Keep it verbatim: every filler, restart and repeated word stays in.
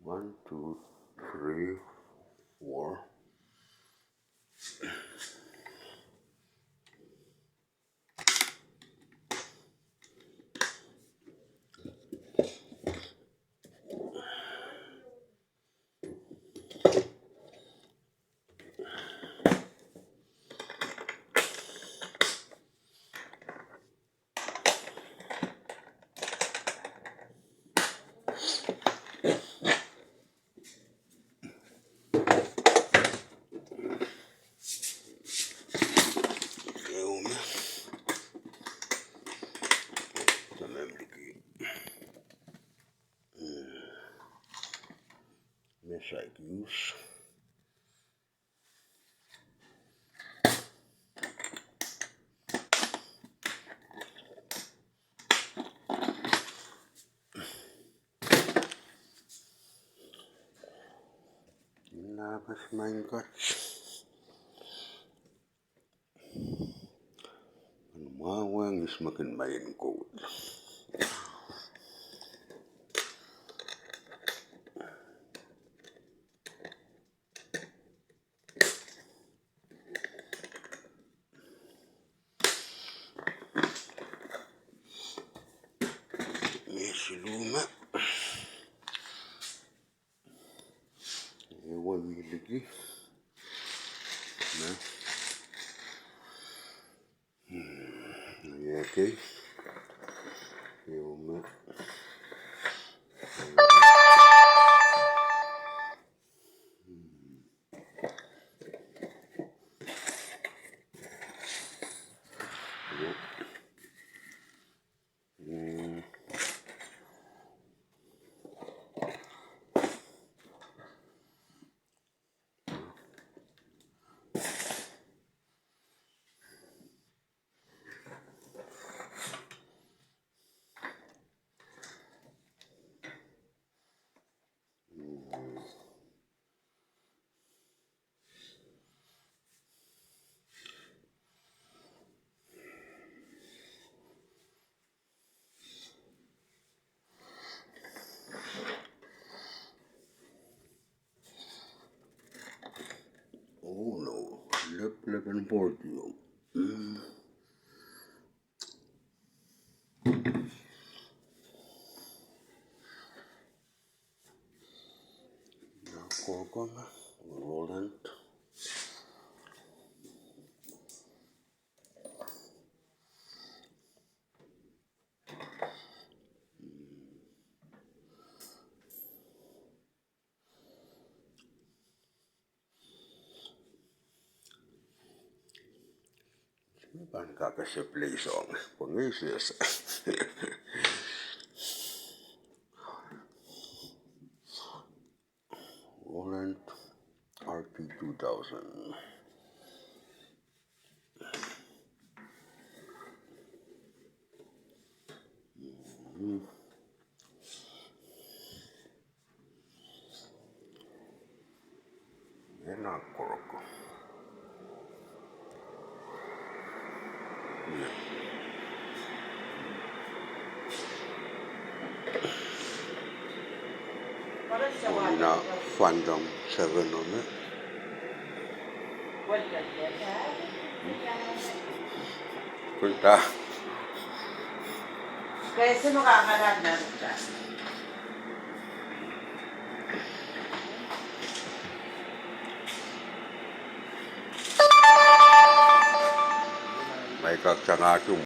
One, two, three, four. Ehu me, me saik us. Nah, pahs maing kat. Mwahu wehng ihs me kin maing koul. Me siluh me. Ehu me liki. Me. Hmm, okay. Ehu me. Hmm. Oh no, lep, lep en pwoud ieu. Mm. Nah, koko me, Roland. Pahn kak ese play song, pwe ngehi sehse. Roland R T two thousand. Mhm. Ena korok. Ih na Phantom seven ome. Kunta. Mai kak tangahki.